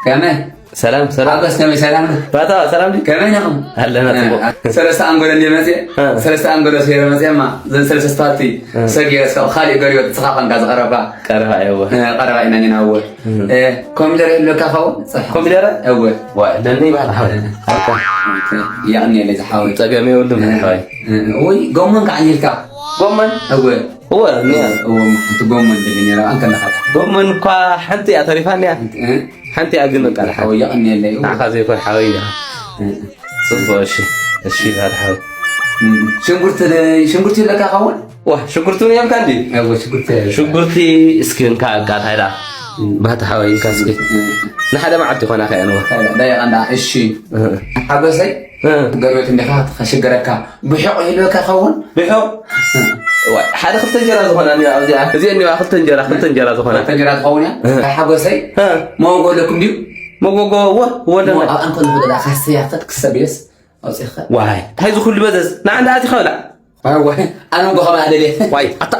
ከመይ? ሰላም፣ ሰላም። ሓጎስ ከመይ፣ ሰላም ዶ? ባታ፣ ሰላም ድዩ? ከመይ ኢኹም? ኣለና፣ እ፣ ጽቡቕ። ሰለስተ ኣንጎሎ እንድየ መጽየ። እ። ሰለስተ ኣንጎሎ ሰይረ መጽየማ፣ ዘን ሰለስተ ስፓልቲ እ። ሰጊረ፣ እስካብ ካሊእ ገሪዮ፣ ንስኻ ኾንካ ዝቐረባ። ቀረባ፣ እወ። እ፣ ቀረባ ኢና፣ እኔና፣ እወ። እ። እ፣ ኮሚደረ ይህልወካ ኸውን? ጽሕ። ኮሚደረ? እወ። ዋ፣ ኣለኒ ይበሃል፣ ሓወይ። እ። የቐንየለይ ዝሓወይ። ጸገም የብሉን፣ እ። ሓወይ። እ፣ ወይ፣ ጎመን ከዓ ይልካ። ጎመን? እወ። እወ፣ እኒኣ። እወ፣ እሞ ሓንቲ ጎመን ደሊ ነይራ፣ ኣንተ ኣለኻ። ጎመን እኳ ሓንቲ እያ ተሪፋ እኒኣ። ሓንቲ፣ እ? ሓንቲ እያ ግን በቃ፣ ሓንቲ። እወ፣ የቐንየለይ፣ እወ። ንዓኻ ዘይኮን ሓወይ እያ። እ። ጽቡቕ፣ እሺ። እሺ፣ ይበሃል ሓወይ። እ። ሽንጉርቲ ደ-፣ ሽንጉርቲ ይብለካ ኸውን? ዋ፣ ሽጉርቲ እውን የብልካ እንዲ? እወ፣ ሽጉርቲ የብልካ። ሽጉርቲ እስኪ እንካ፣ እንካ፣ እንታይ ደኣ? እ። ባታ ሓወይ፣ እንካ እስኪ። እ። ንሓደ መዓልቲ ይኾና ከ፣ ኣነዋ። እንታይ ደኣ? ደቂቕ እንዳ፣ እሺ። እ። ሓጎሰይ? እ። ገርበት እንዲኻ ከሽግረካ። ብሑቕ ይህልወካ ኸውን? ብሑቕ? እ። ዋ፣ ሓደ ክልተ እንጀራ ዝኾና እኒዋ ኣብዚኣ። እዚአ እኒዋ ክልተ እንጀራ፣ ክልተ እንጀራ ዝኾና። ክልተ እንጀራ ትኸውን እያ? እ። ሓጎሰይ? እ። መጎጎ ኣለኩም ድዩ? መጎጎ፣ እወ፣ እወ፣ ኣለና። ኣብ ኣንኮ ንኽእል ደኣ ካሰያ ክሰብየስ ኣውፂእኻ። ዋይ፣ እንታይ እዚ ኩሉ መዘዝ? ንዓ እንዳ ኣቲኻ ብላዕ። ዋይ፣ ዋይ፣ ኣነ እኮ ከማይ ኣደልየ። ዋይ፣ ኣታ።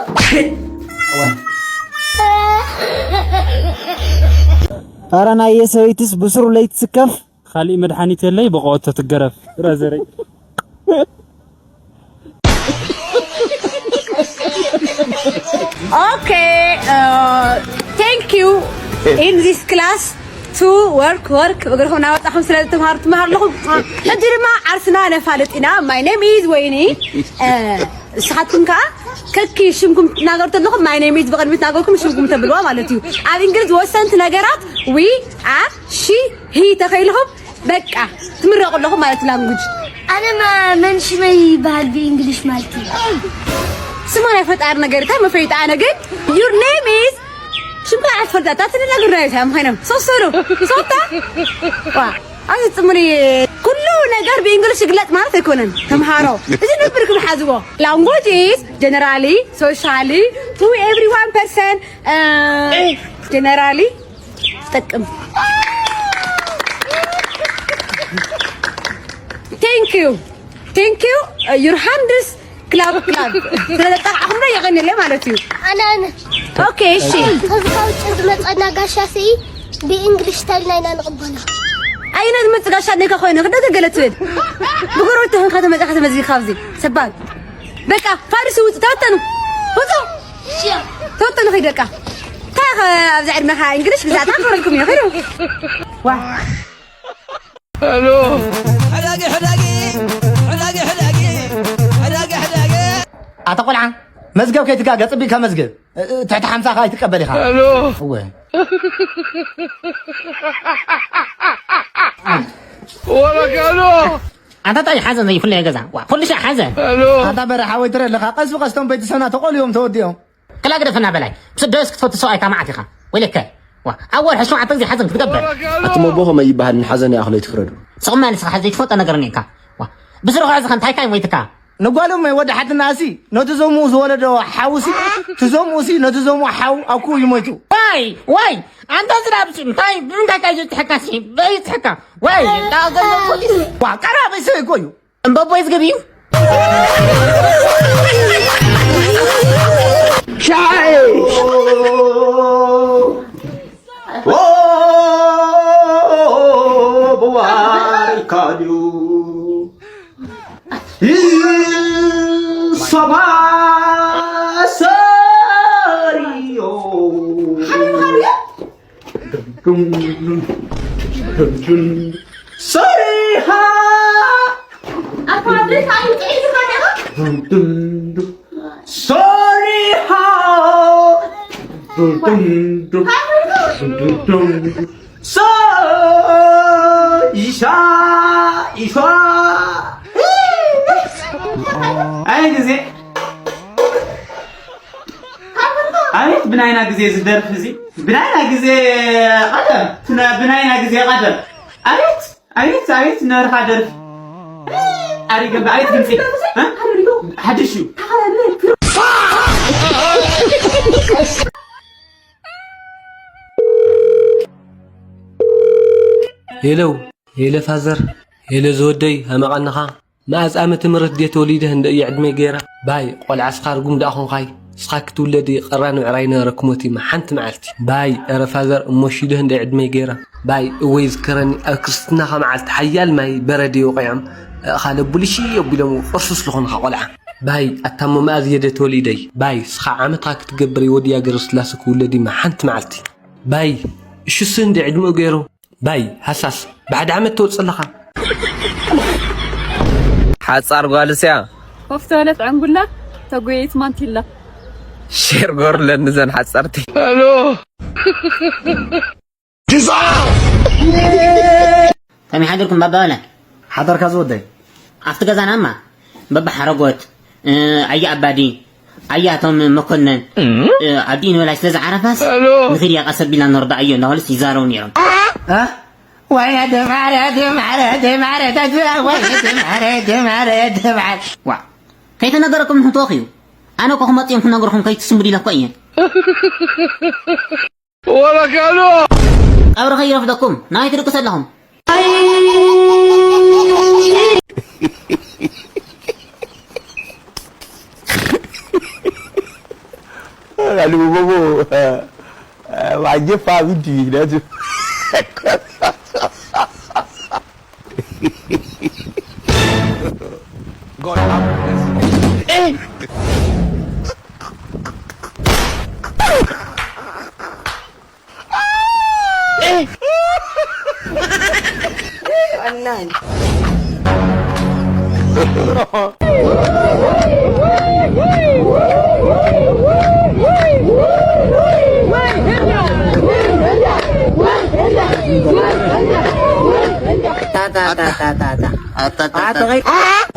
ኣረ ናየ ሰበይትስ ብስሩ ለይትስከፍ። ካሊእ መድሓኒት የለይ፣ ብቐወቶ ትገረፍ። ብራዘረይ። Okay, uh, thank you in this class to work, work እግርኹም እናወጣኹም ስለ ትምሃሩ፣ ትምሃሩ ኣለኹም። ሕጂ ድማ ዓርስና ነፋልጥ ኢና። My name is ወይኒ። Uh, ንስኻትኩም ከዓ ከኪ ሽምኩም ትናገሩ ተለኹም፣ my name is ብቕድሚ ትናገርኩም ሽምኩም ተብልዋ ማለት እዩ። ኣብ እንግሊዝ ወሰንቲ ነገራት we፣ are፣ she፣ he ተኸይልኹም በቃ ትምረቑ ኣለኹም ማለት ላንጉጅ። ኣነ ማ-፣ መን ሽመይ ይበሃል ብእንግሊሽ ማለት እዩ? ስማ ናይ ፈጣሪ ነገር እንታይ መፍለይታ? ኣነ ግን your name is ሽምካ ኣትፈልጣ፣ እታ ትንነግር ናይ እንታይ ምዃኖም? ሶሶ ዶ? ሶታ? ዋ፣ ኣዚ ጽምሪ ኩሉ ነገር ብእንግሊሽ ይግለጽ ማለት ኣይኮነን። ተምሃሮ፣ እዚ ነብርኩም ሓዝዎ። Language is generally, socially, to everyone person, uh, generally ትጠቅም። Thank you. Thank you. Uh, your hands clap, clap. ስለዘጣቕዓኹም ዶ የቐንየለይ ማለት እዩ። ኣነ፣ ኣነ። ኦኬ፣ እሺ። ከዚ ካብ ውጭ ዝመጸና ጋሻ ስኢ ብእንግሊሽ እንታይ ኢልና ኢና ንቕበሎ? ኣይነ ዝመጽእ ጋሻ እኔካ ኮይኑ፣ ክደገ ገለ ትብል። ብጎረቤት ተኾንካ ተመጺኻ ተመዚኻ ኣብዚ። ሰባል። በቃ፣ ፋርስ ውጹ፣ ተበተኑ። ውጹ። ተወጥኑ ኸይዱ በቃ። እንታይ ኸ ኣብዚ ዕድመኻ እንግሊሽ ግዛእታ ክብረልኩም እዩ፣ ኸይዱ። ዋ። ሕዳጊ፣ ሕዳጊ፣ ሕዳጊ፣ ሕዳጊ፣ ሕዳጊ፣ ሕዳጊ። ኣታ ቆልዓ፣ መዝገብ ከይትጋገ ጽቢቕካ መዝግብ። እ-፣ እ-፣ ትሕቲ ሓምሳ ኸኣ ኣይትቀበል ኢኻ። እወ። ወረጋሎ። ኣታ ታይ ሓዘን ዘይፍለየ ገዛ? ዋ፣ ኩሉ ሻዕ ሓዘን። ኣታ በረ ሓወይ ትረ ኣለኻ፣ ቀስ ብቐስ እቶም ቤተሰብና ተቖልዮም ተወዲኦም። ክላ ግደፈና በላይ። ምስ ደስ ክትፈቱ ሰብኣይካ መዓት ኢኻ። ወይለከ። ዋ፣ ኣብ ወርሒ ሸውዓተ ግዜ ሓዘን ክትገብር። ኣቲ ሞጎ ከመይ ይበሃል ንሓዘን ይኣኽሎ ይትፍረዱ። ስቕ መ ንስኻ ዘይትፈልጦ ነገር እኒካ። ዋ፣ ብስሩ ኸ እዚ ኸ እንታይ ካይ ሞይትካ? ንጓሎም ወዲ ሓትናሲ ነቲ ዘምኡ ዝወለዶ ሓውሲ፣ እቲ ዘምኡሲ ነቲ ዘምኡ ሓው ኣኩ እዩ ሞይቱ። ዋይ፣ ዋይ፣ ኣንታ ዝራብሲ እንታይ፣ ብምንታይ ካይ ዘትሕካሲ? በይትሕካ። ዋይ፣ ዳገለ ፖሊስ። ዋ፣ ቀራቢ ስእ እኮ እዩ። እምበቦ ይዝግብ እዩ። ሻይ። ኦ፣ ብዋይ ካድዩ። ሰባ ሰሪዮ። ሰሪሃ። ሰሪሃ። ሶ-፣ ይሻ-፣ ይሻ-፣ ኣይ ግዜ። ኣቤት ብናይና ግዜ ዝደርፍ እዚ። ብናይና ግዜ ቀደም። ብናይና ግዜ ቀደም። ኣቤት፣ ኣቤት፣ ኣቤት ነርኻ ደርፍ። ኣሪ ገባ፣ ኣቤት ድምጺ። እ? ሓድሽ እዩ። ሄሎ፣ ሄሎ ፋዘር፣ ሄሎ ዝወደይ፣ ኣመቓንኻ? መኣዝ ዓመተ ምህረት ድየ ተወሊደ እንደ እየ ዕድመይ ገይረ? ባይ፣ ቆልዓ ስኻ ርጉም ደኣ ኾንኻይ። ንስኻ ክትውለዲ ቀራኒ ምዕራይ ነበረክሞ ቲማ ሓንቲ መዓልቲ። ባይ፣ ኧረ ፋዘር፣ እሞ ሽደህ እንደ ዕድመይ ገይራ። ባይ፣ እወ ይዝከረኒ፣ ኣብ ክርስትናኻ መዓልቲ ሓያል ማይ በረድ ይወቕዖም፣ እኻ ለቡልሽ ኣቢሎም ቅርሱስ ዝኾንኻ ቆልዓ። ባይ፣ ኣታ እሞ መኣዝ እየ ደ ተወሊደይ። ባይ፣ ስኻ ዓመትኻ ክትገብር ወዲ ያገረ ስላሴ ክውለድ ቲማ ሓንቲ መዓልቲ። ባይ፣ እሹስ እንደ ዕድመኡ ገይሩ። ባይ ሃሳስ፣ ብሓደ ዓመት ትወጽእ ኣለኻ። ሓጻር ጓልስያ። ወፍቲ በለት ዕንጉላ፣ ተጎየት ማንቲላ። ሼር ጎርለን ንዘን ሓጸርቲ። ከመይ ሓደርኩም ባባ ወላ? ሓደርካ ዝወደይ። ኣብቲ ገዛና እማ በባ ሓረጎት፣ እ፣ ኣያ ኣባዲ፣ ኣያ ኣቶም መኮነን፣ እ፣ ኣዲኡ ንበላይ ስለ ዝዓረፋስ፣ ንኺድ እያ ቀስ ኣቢልና ንርዳእዮ እንዳበሉስ ይዛረቡ ነይሮም። እ? ወይ ደማረ፣ ደማረ፣ ደማረ፣ ደማረ፣ ወይ ደማረ፣ ደማረ፣ ደማረ። ዋ፣ ከይተነገረኩም ንህትወኽ እዩ። ኣነ እኮ ክመጽእ እዮም ክነግርኹም ከይትስምዱ ኢለ እኮ እየ። ወረካኖ! ቀብሪ ከይረፍደኩም፣ ናበይ ትድቅሱ ኣለኹም? Allez, bobo, euh, euh, va dire pas vite, vite. God have mercy.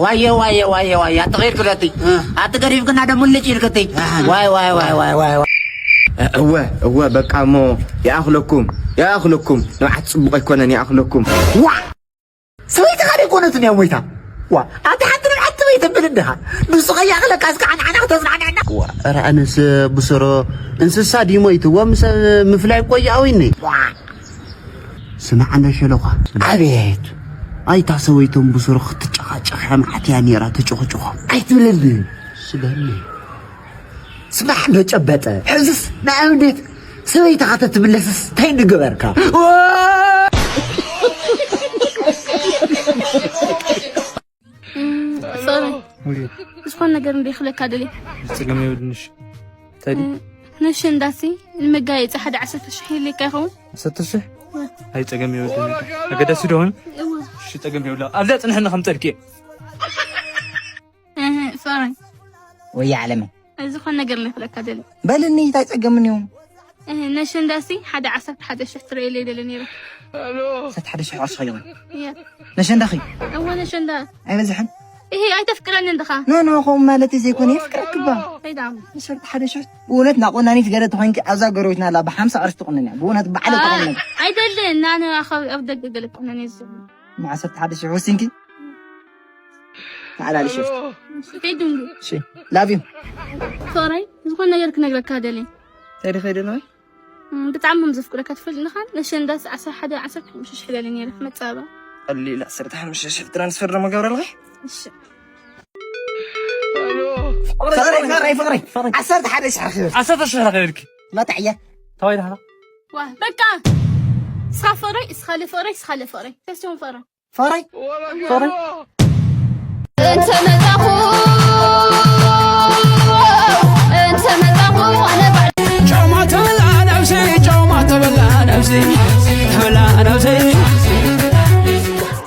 ዋየ ዋየ ዋየ ዋየ ኣትኸይድ ክለቲ ኣትገዲፍ ግና ደሙልጭ ኢልክቲ። ዋይ ዋይ ዋይ ዋይ ዋይ ዋይ። እወ እወ በቃ እሞ ይኣኽለኩም ይኣኽለኩም። ንብዓት ጽቡቕ ኣይኮነን ይኣኽለኩም። ዋ ሰበይትኻ ደይኮነትን እያ ሞይታ። ዋ ኣንተ ሓንቲ ንብዓት ትበይ ተብል እንዲኻ ንሱ ከይኣኽለካ እስከ ዓንዓና ክተዝናንዐና። ዋ ኧረ ኣነስ ብስሮ እንስሳ ድዩ ሞይትዎ ምስ ምፍላይ እኮ ይኣውይኒ። ስማዕ ኣነ ሸሎኻ። ኣቤት። ኣይታ ሰበይቶም ብስሩ ክትጨቓጨቕ እያ መዓት እያ ነይራ ትጭቕጭቖ። ኣይትብለኒ። ስበኒ። ስማዕ እንዶ ጨበጠ። ሕዝስ ንኣብነት ሰበይትኻ ተትብለስስ እንታይ ንገበርካ? ሶሪ። ወይ። ዝኾነ ነገር እንደ ይኽለካ ደሊ። ዝጸገም የብልንሽ። እንታይ ድዩ? እ፣ ነሸንዳሲ ንመጋየጺ ሓደ ዓሰርተ ሽሕ ይልካ ይኸውን? ዓሰርተ ሽሕ? እወ። ኣይ፣ ጸገም የብሉን። ኣገዳሲ ዶ ሆን? እወ። እሺ፣ ጸገም የብላ። ኣብዛ ጽንሕና ከም ጸድቂ። እህ፣ ሶሪ። ወይ ዓለመ። ዝኾነ ነገር ንኽለካ ደሊ። በልኒ፣ እንታይ ጸገም እኒኦ? እህ፣ ነሸንዳሲ ሓደ ዓሰርተ ሓደ ሽሕ ትርእየለይ ደሊ ነይሩ። ዓሰርተ ሓደ ሽሕ ቅርሺ ኸይኸውን? እየ። ነሸንዳኺ? እወ፣ ነሸንዳ። ኣይበዝሕን? እሂ፣ ኣይተፍቅረንን ድኻ? ኖ፣ ኖ፣ ከምኡ ማለተይ ዘይኮነ፣ የፍቅረኪ እባ። ከይዳ እሞ። ዓሰርተ ሓደ ሽሕ፣ ብእውነት ናቆናኒት ገለ ተኾይንኪ፣ ኣብዛ ጎረቤትና ኣላ፣ ብሓምሳ ቅርሺ ትቑነን እያ። ብእውነት ባዕለ ኣይ፣ ተቑነን። ኣይደልን፣ ኣነ ኣብ፣ ኣብ ደገ ገለ ትቑነን እየ ዝብል። ን ዓሰርተ ሓደ ሽሕ ወሲንኪ? ተዓላልሽ። ከይዱ እንዱ። እሺ፣ ላቭ ዩ። ፍቕረይ፣ ዝኾነ ነገር ክነግረካ ደልየ። እንታይ ዲ ከይደ ነይ? እም፣ ብጣዕሚ ከም ዘፍቅረካ ትፈልጥ ኢኻ። ነሸንዳስ ዓሰርተ ሓደ፣ ዓሰርተ ሓሙሽተ ሽሕ ደልየ ነይረ ክመጽእ ኣባ። ቀሊል ዓሰርተ ሓሙሽተ ሽሕ ትራንስፈር ደሞ ገብረልኺ? እሺ። ፍቕረይ፣ ፍቕረይ፣ ፍቕረይ፣ ፍቕረይ። ዓሰርተ ሓደ ሽሕ ክብል። ዓሰርተ ሽሕ ክብልኪ። መታዕ እያ። ተባይ ደሓና። ዋ፣ በቃ። እስኻ ፍቕረይ፣ እስኻ ለፍቕረይ፣ እስኻ ለፍቕረይ። ተስቶም ፍቕረይ። ፍቕረይ፣ ፍቕረይ። እንተ መጻኹ፣ እንተ መጻኹ ኣነ ባዕለይ። ጨው ማተበላ ነብሰይ፣ ጨው ማተበላ ነብሰይ፣ ተበላ ነብሰይ።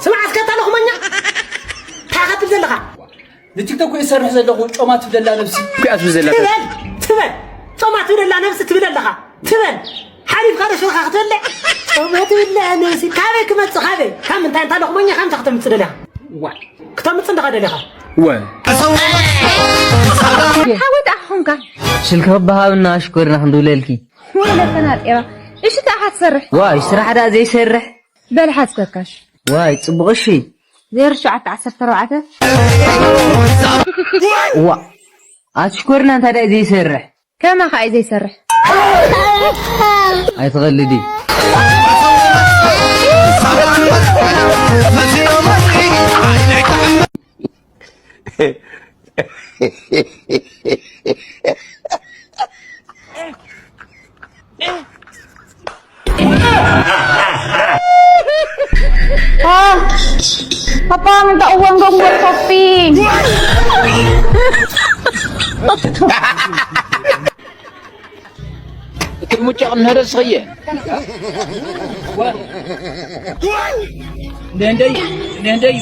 ስማዕ እስከ እታ ለኽመኛ፣ እንታይ ኸትብል ዘለኻ? ንቲክቶክ እየ ዝሰርሕ ዘለኹ፣ ጮማ ትብለላ ነብሲ። ኩያ ትብል ዘላ ትበል፣ ትበል። ጮማ ትብለላ ነብሲ ትብል ኣለኻ። ትበል። ሓሊፍካ ዶ ሽርኻ ክትበልዕ? ጮማ ትብለላ ነብሲ። ካበይ ክመጽእ፣ ካበይ? ካብ ምንታይ እንታ ለኽመኛ፣ ካብ ምንታይ ክተምጽእ ደሊኻ? ዋ። ክተምጽእ እንዲኻ ደሊኻ? ወ። ሓወይ ደኣ ኾንካ። ስልኪ ክበሃብና ሽኮርና ክንድውለልኪ። ወለ ተናጤባ። እሺ፣ እንታይ ኢኻ ትሰርሕ? ዋይ፣ ስራሕ ደኣ ዘይሰርሕ። በል ሓዝከካሽ። ዋይ፣ ጽቡቕ እሺ። ዜሮ ትሽዓተ ዓሰርተ ኣርባዕተ። ዋ፣ ኣቲ ሽኮርና እንታይ ደኣ ዘይሰርሕ? ከማኻ እዩ ዘይሰርሕ። ኣይትቐልዲ። Ah, apa minta uang dong buat kopi? እቲ ሙጫቕ እንሄደ ስኸየ እንደ እንደዩ እንደ እንደዩ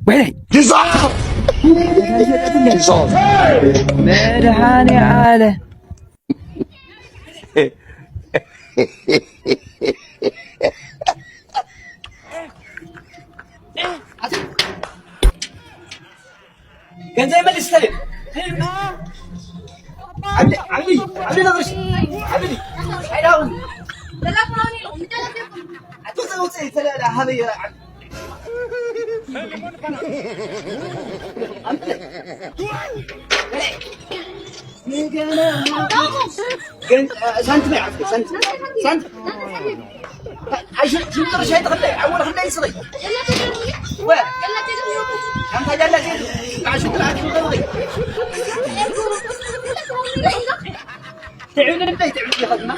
ወይኔ መድኃኔ ዓለም ገንዘብ መልስ ተለ ሳንቲም ኣይዓፍኩ ሳንቲም ሳንቲም ኣይሽ ሽንጥር ሻይ ተኸለ ኣወል ክንደይ ስሪ ወ ኣንታ ጃላ ዜ ኣሽንጥር ኣሽንጥር ትዕብልለይ ትዕብልለይ ኸድና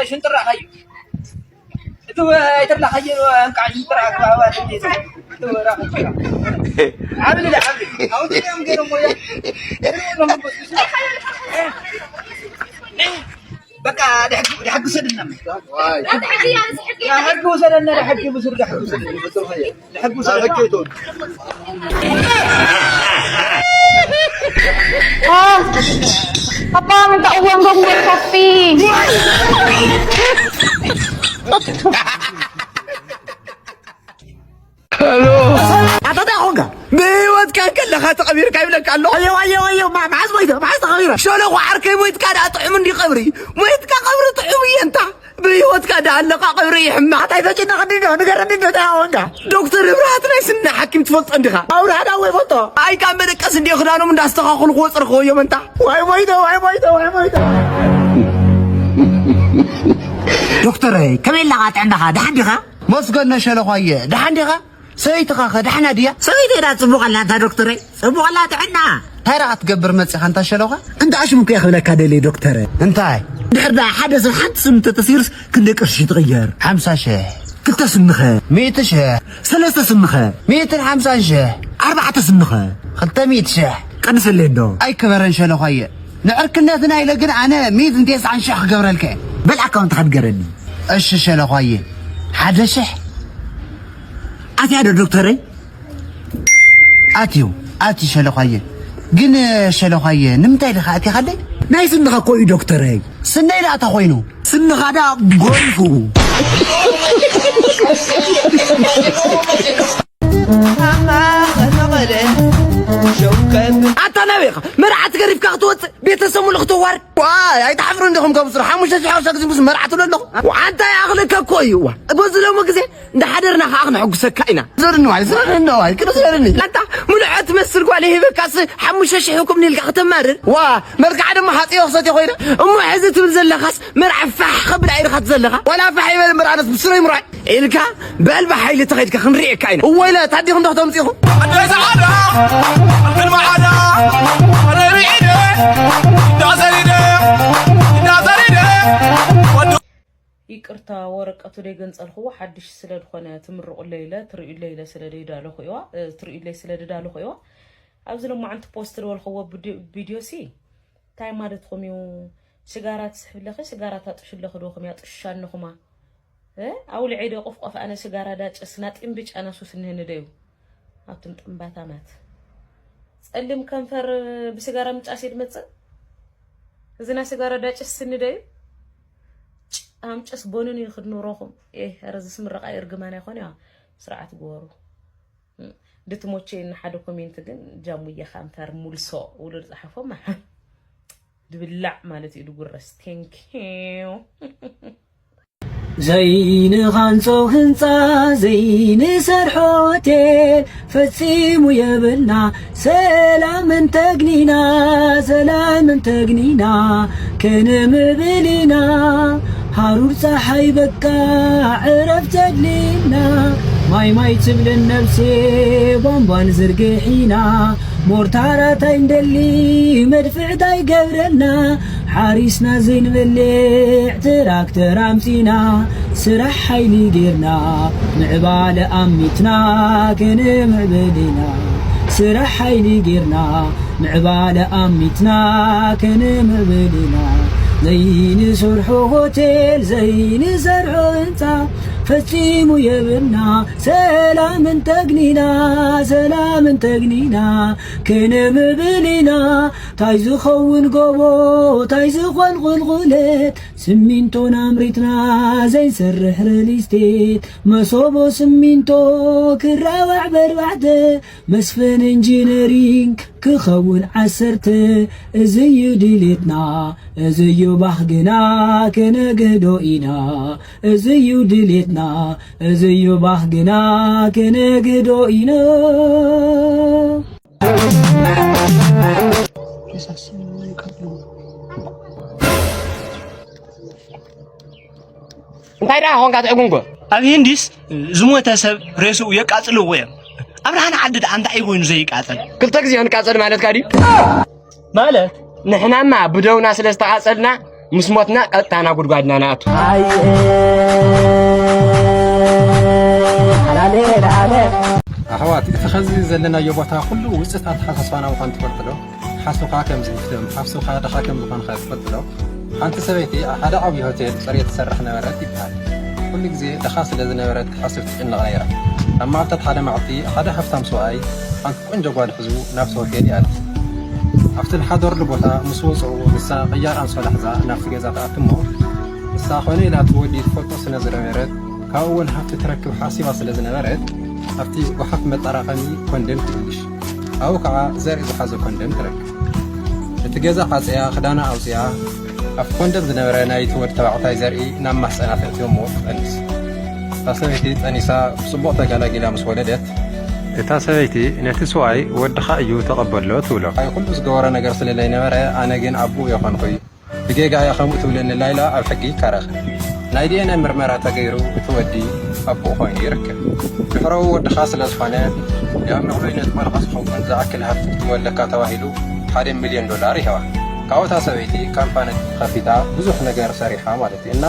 ሽንጥራ ኸዩ እቲ ኣይተላኸየ እንቃዕ ሽንጥራ ክባባት እንዴት ዓብልለ ዓብልለ ኣውጥኦም ገይሮም ወያ በቃ ደሕግ ሰድና ሕጊ ውሰደና ደሕግ ብስር ደሕግ ውሰደና ደሕግ ውሰደና Apa minta uang dong buat kopi? ኣታ እንታይ ኾንካ? ብህይወትካ ከለኻ ተቐቢርካ ይብለካ ኣሎ። ኣዮ ኣዮ ኣዮ ማ- መዓዝ ሞይተ? መዓዝ ተቐቢረ? ሸለኹ ዓርከይ ሞይትካ ደኣ ጥዑም እንዲ ቀብሪ። ሞይትካ ቀብሪ ጥዑም እየ እንታ። ብህይወትካ ደኣ ኣለኻ ቀብሪ ይሕማቕ። እንታይ ተጭነቐኒ ዶ? ንገረኒ ዶ እንታይ ኾንካ? ዶክተር ህብረሃት ናይ ስኒ ሓኪም ትፈልጦ እንዲኻ? ኣብርሃ ዳወ ይፈልጦ። ኣይ ካብ መደቀስ እንዲዮ ክዳኖም እንዳስተኻኸሉ ክወፅር ክወዮም እንታ። ዋይ ሞይተ ዋይ ሞይተ ዋይ ሞይተ። ዶክተረይ ከመይ ኣለኻ ጥዕናኻ? ደሓን ዲኻ? መስገን ነሸለዃየ ደሓን ዲኻ? ሰበይትኻ ኸ ደሕና ድያ? ሰበይተይ ዳ ጽቡቕ ኣላ እንታ ዶክተረይ? ጽቡቕ ኣላ ጥዕና። እንታይ ደኣ ክትገብር መጺኻ እንታ ሸለዃ? እንዳ ኣሽሙ እኮ እየ ክብለካ ደልየ ዶክተረ። እንታይ? ድሕር ደኣ ሓደ ሰብ ሓንቲ ስኑ እንተተሲሩስ ክንደይ ቅርሺ ትቕየር? ሓምሳ ሽሕ። ክልተ ስንኸ? ሚእቲ ሽሕ። ሰለስተ ስንኸ? ሚእትን ሓምሳን ሽሕ። ኣርባዕተ ስንኸ? ክልተ ሚእቲ ሽሕ። ቀንሰለይ እንዶ። ኣይክበረን ሸለዃየ። ንዕርክነትና ኢለ ግን ኣነ ሚእትን ተስዓን ሽሕ ክገብረልካ እየ። በል ኣካውንትኻ ንገረኒ። እሺ ሸለዃየ። ሓደ ሽሕ። ኣትያ ዶ ዶክተረይ? ኣትዩ ኣትዩ ሸለዃየ። ግን ሸለዃየ ንምንታይ ድኻ ኣቲኻለይ? ናይ ስንኻ እኮ እዩ ዶክተረይ። ስነይ ደኣ እንታይ ኮይኑ? ስንኻ ደኣ ጎሪፉ። ኣታ ናበይ ኢኻ መርዓት ገሪፍካ ክትወፅእ ቤተሰብ ሙሉ ክትዋርድ? ዋይ ኣይትሓፍሩ እንዲኹም ከምስሩ ሓሙሽተ ሽሕ ቅርሺ ኣግዚምኩስ መርዓ ትብሉ ኣለኹም። ዋንታ ይኣኽለካ እኮ እዩ። ዋ በዚ ሎሚ ግዜ እንዳሓደርና ከዓ ክነሐጉሰካ ኢና። ዘርኒ ዋይ ዘርኒ ዋይ ክነ ዘርኒ። ኣታ ሙሉዐ ትመስል ጓል ይህበካስ ሓሙሽተ ሽሕ ህብኩም ኢልካ ከተማርር። ዋ መልክዓ ድማ ሓፂዮ ክሰትዮ ኮይነ። እሞ ሕዚ ትብል ዘለኻስ መርዓ ፋሕ ከብል ኣይርኻት ዘለኻ ዋላ ፋሕ ይበል እምበር ኣነስ ብስረይ ምርዓይ። ኢልካ በል ብሓይሊ ተኸይድካ ክንሪኤካ ኢና። እወ ኢለ ታዲኹም ዶ ክተምፅኹ? ኣደይ ሰዓዳ ቅድሚ ዓዳ ረቢዒ ደ እንዳዘሪደ እንዳዘሪደ ቅርታ ወረቀቱ ደይገንጸልኽዎ ሓድሽ ስለ ዝኾነ ትምርቑለይ ኢለ ትርእዩለይ ኢለ ስለ ደይዳለኹ እዋ እ፣ ትርእዩለይ ስለ ደዳለኹ እዋ ኣብዚ ሎማዓንቲ ፖስት ዝበልኽዎ ብዲ- ቪድዮ ሲ እንታይ ማለትኹም እዩ? ስጋራ ትስሕብለኺ ስጋራ ታጥሽለኺ ዶ ኹም ያጥሻንኹማ እ? ኣውልዐይ ዶ ቆፍቆፍ ኣነ ስጋራ ዳጨስ ናጢም ብጫ ናሱስ እንህን ደዩ ኣቱም ጥንባታማት ጸሊም ከንፈር ብስጋራ ምጫስ ይድመጽእ እዚ ናይ ስጋራ ዳጨስ ስንደዩ ኣምጨስ ቦንን እዩ ክድንብረኹም ኤ ረዝስ ምረቃ እርግማን ኣይኮን እያ ስርዓት ግበሩ ድትሞቼ ንሓደ ኮሜንት ግን ጃሙየ ካንፈር ሙልሶ ውሉድ ጸሓፎ መሓ ድብላዕ ማለት እዩ ድጉረስ thank you ዘይንኻንጾ ህንፃ ዘይንሰርሖ ሆቴል ፈጺሙ የብልና ሰላም እንተግኒና ሰላም እንተግኒና ክንምብል ኢና ሃሩር ፀሓይ በቃ ዕረፍ ተድልና ማይ ማይ ትብልን ነብሴ ቧንቧን ዝርግሒና ሞርታራት ኣይንደሊ መድፍዕት ኣይገብረልና ሓሪስና ዘይንበልዕ ትራክተር ኣምፂና ስራሕ ሓይሊ ጌርና ምዕባለ ኣሚትና ክንምዕብል ኢና ስራሕ ሓይሊ ጌርና ምዕባለ ኣሚትና ክንምዕብል ኢና ዘይንሰርሖ ሆቴል ዘይንሰርሖ ህንፃ ፈፂሙ የብልና ሰላም እንተግኒና ሰላም እንተግኒና ክንምብል ኢና ታይ ዝኸውን ጎቦ ታይ ዝኾን ቁልቁለት ስሚንቶን ኣምሪትና ዘይንሰርሕ ሪል ስቴት መሶቦ ስሚንቶ ክራባዕ በርባዕተ መስፍን ኢንጂነሪንግ ክኸውን ዓሰርተ እዝዩ ድሌትና እዝዩ ባህግና ክነግህዶ ኢና እዝዩ ድሌትና እዝዩ ባህግና ክነግህዶ ኢና እንታይ ደኣ ኾንካ ትዕጉንጎ? ኣብ ሂንዲስ ዝሞተ ሰብ ሬስኡ የቃጽልዎ እዮም። ኣብ ናህና ዓዲ ደኣ እንታይ እዩ ኮይኑ ዘይቃጸል? ክልተ ግዜ ክንቃጸል ማለትካ ድዩ? ማለት ንሕናማ ብደውና ስለ ዝተቓጸልና ምስ ሞትና ቀጥታ ናብ ጉድጓድና ንኣቱ። ኣሕዋት እቲ ኸዚ ዘለናዮ ቦታ ኩሉ ውፅኢት ኣተሓሳስባና ምዃኑ ትፈልጡ ዶ? ሓሶኻ ከም ዝህፍትም፣ ሓፍሱ ከኣ ድኻ ከም ዝኾንካ ትፈልጡ ዶ? ሓንቲ ሰበይቲ ኣብ ሓደ ዓብዪ ሆቴል ጽሬት ትሰርሕ ነበረት ይበሃል። ኩሉ ግዜ ድኻ ስለ ዝነበረት ክትሓስብ ትጭነቕ ነይራ። ኣብ መዓልታት ሓደ መዓልቲ ሓደ ሃብታም ሰብኣይ ሓንቲ ቆንጆ ጓል ሒዙ ናብቲ ሆቴል ይኣቱ። ኣብቲ ዝሓደርሉ ቦታ ምስ ወጽኡ ንሳ ቅያር ኣንሶላ ሒዛ ናብቲ ገዛ ትኣቱ እሞ ንሳ ኮነ ኢላ እቲ ወዲ ትፈልጦ ስለ ዝነበረት ካብኡ እውን ሃብቲ ትረክብ ሓሲባ ስለ ዝነበረት ኣብቲ ጓሓፍ መጠራቐሚ ኮንደም ትእልሽ። ኣብኡ ከዓ ዘርኢ ዝሓዘ ኮንደም ትረክብ። እቲ ገዛ ዓፅያ ክዳና ኣውፅኣ ኣብቲ ኮንደም ዝነበረ ናይቲ ወዲ ተባዕታይ ዘርኢ ናብ ማህፀና ተእትዮ እሞ ትጠንስ። እታ ሰበይቲ ጠኒሳ ብፅቡቕ ተገላጊላ ምስ ወለደት እታ ሰበይቲ ነቲ ሰብኣይ ወድኻ እዩ ተቐበሎ ትብሎ። ኣይ ኩሉ ዝገበሮ ነገር ስለ ዘይነበረ ኣነ ግን ኣቦኡ የኾንኩ እዩ። ብጌጋ እያ ከምኡ ትብለኒ ኢላ ኣብ ሕጊ ይከራኸር። ናይ ዲኤንኤ ምርመራ ተገይሩ እቲ ወዲ ኣቦኡ ኮይኑ ይርከብ። ድሕረኡ ወድኻ ስለ ዝኾነ ንኣምልኾይ ነቲ ቆልዓ ዝኸውን ዝኣክል ሃብቲ ክትህቦ ኣለካ ተባሂሉ ሓደ ሚልዮን ዶላር ይህባ። ካብኡ እታ ሰበይቲ ካምፓኒ ከፊታ ብዙሕ ነገር ሰሪሓ ማለት እዩ እና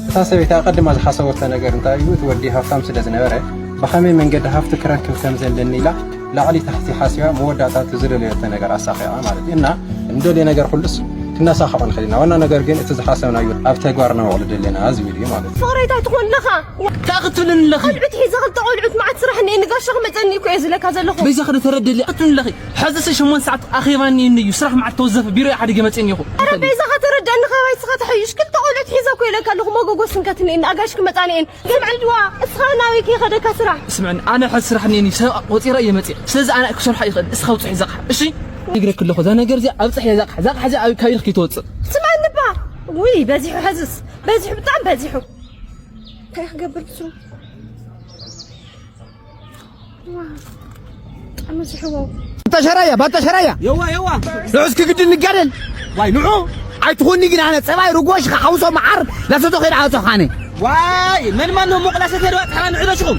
እታ ሰበይቲ ኣቐድማ ዝሓሰበቶ ነገር እንታይ እዩ እቲ ወዲ ሃፍታም ስለ ዝነበረ ብኸመይ መንገዲ ሃፍቲ ክረክብ ከም ዘለኒ ኢላ ላዕሊ ታሕቲ ሓሲባ መወዳእታ እቲ ዝደለየቶ ነገር ኣሳኺዓ ማለት እዩ እና እንደልዮ ነገር ኩሉስ ክነሳኽዖ ንኽእል ኢና ዋና ነገር ግን እቲ ዝሓሰብናዮ ኣብ ተግባር ነውዕሎ ደለና ዝብል እዩ ማለት እዩ። ፍቕረይ እንታይ ትኾን ኣለኻ? እንታይ ክትብልኒ ኣለኺ? ቆልዑት ሒዘ ክልተ ቆልዑት መዓት ስራሕ እኒኤኒ ጋሻ ክመፀኒ እኮ እየ ዝብለካ ዘለኹ። በይዛኺ ዶ ተረድእሊ? ክትብልኒ ኣለኺ? ሕዚ ሲ ሸሞንተ ሰዓት ኣኼባ እኒኤኒ እዩ ስራሕ መዓት ተወዘፈ ቢሮ እየ ሓዲገ መፅእኒ እኹ። ኧረ በይዛኻ ተረድኣኒ ካባይ እስኻ ተሐይሽ ክልተ ቆልዑት ሒዘ እኮ ኢለካ ኣለኹ መጎጎ ስንከትኒ እየኒ ኣጋሽ ክመፃኒ እየን። ስምዕኒ ድዋ እስኻ ናበይ ከይኸደካ ስራሕ? ስምዕኒ ኣነ ሕዚ ስራሕ እኒኤኒ ሰብ ቆፂረ እየ መፅእ ስለዚ ኣነ ክሰርሖ ይኽእል እስኻ ውፅሕ እዛ ኣቕሓ እሺ? ይግረክ ኣለኹ እዛ ነገር እዚኣ ኣብፅሕ እያ እዛ ኣቕሓ እዛ ኣቕሓ እዚኣ ካብ ኢድክ ከይትወፅእ። ስምዕኒ እባ ውይ በዚሑ ሕዝስ በዚሑ ብጣዕሚ በዚሑ። እንታይ ክገብር ብሱ? ባታ ሸራያ ባታ ሸራያ የዋ የዋ ንዑ እስኪ ግድን ንጋደል ዋይ ንዑ ኣይትኹኒ ግን ኣነ ፀባይ ርጎሽ ክሓውሶ መዓር ላሰቶ ከይደ ዓፀኹ ኣነ ዋይ መን ማን ነው ሞቕላ ሰተድ ባፅሓ ንዑ በሽኹም